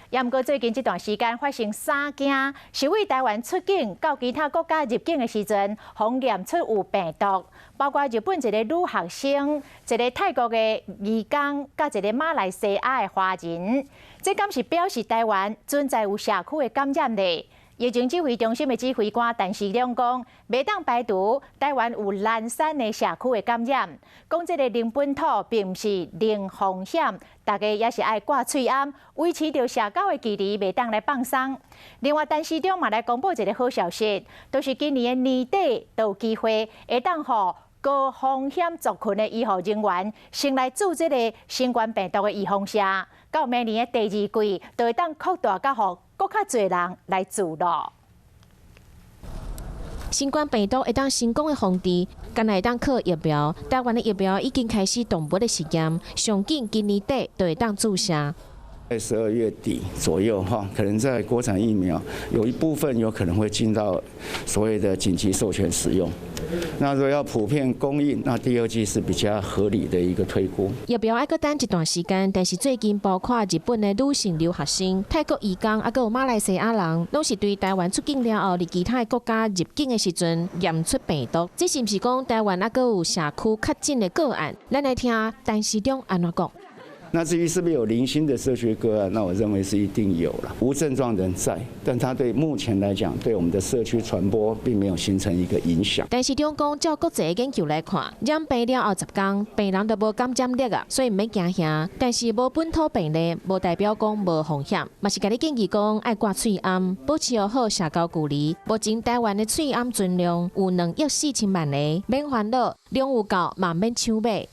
也毋過最近這段時間發生三件，是對臺灣出境到其他國家入境的時陣，予驗出有病毒，包括日本一个女學生、一个泰國的移工，佮一个馬來西亞的華人。這敢是表示臺灣存在有社區的感染例？疫情指揮中心的指揮官陳時中講，袂當排除臺灣有零散的社區的感染，講這个零本土並毋是零風險，大家也是愛掛喙罨，維持著社交的距離，袂當來放鬆。另外，陳時中嘛來公布一个好消息，就是今年的年底就有機會會當予高風險族群的醫護人員先來注這个新冠病毒的預防射，到明年的第二季就會當擴大到予閣較濟人來注咯。新冠病毒會當成功的防治，敢若會當靠疫苗。臺灣的疫苗已經開始動物的實驗，上緊今年底就會當注射。在12月底左右，哈，可能在國產疫苗有一部分有可能會進到所謂的緊急授權使用。那如果要普遍供應，那第二季是比較合理的一個推估。疫苗愛閣等一段時間，但是最近包括日本的女性留學生、泰國移工，抑閣有馬來西亞人，攏是對臺灣出境了後，佇其他的國家入境的時陣驗出病毒。這是毋是講臺灣抑閣有社區確診的個案？咱來聽陳時中按怎講。那至於是不是有零星的社區個案，那我認為是一定有了。無症狀人在，但他對目前來講，對我們的社區傳播並沒有形成一個影響。陳時中講，照國際的研究來看，染病了後10天，病人就無感染力啊，所以毋免驚嚇。但是無本土病例，無代表講無風險，嘛是共你建議講愛掛喙罨，保持好社交距離。目前臺灣的喙罨存量有2億4千萬個，免煩惱，量有夠嘛免搶買。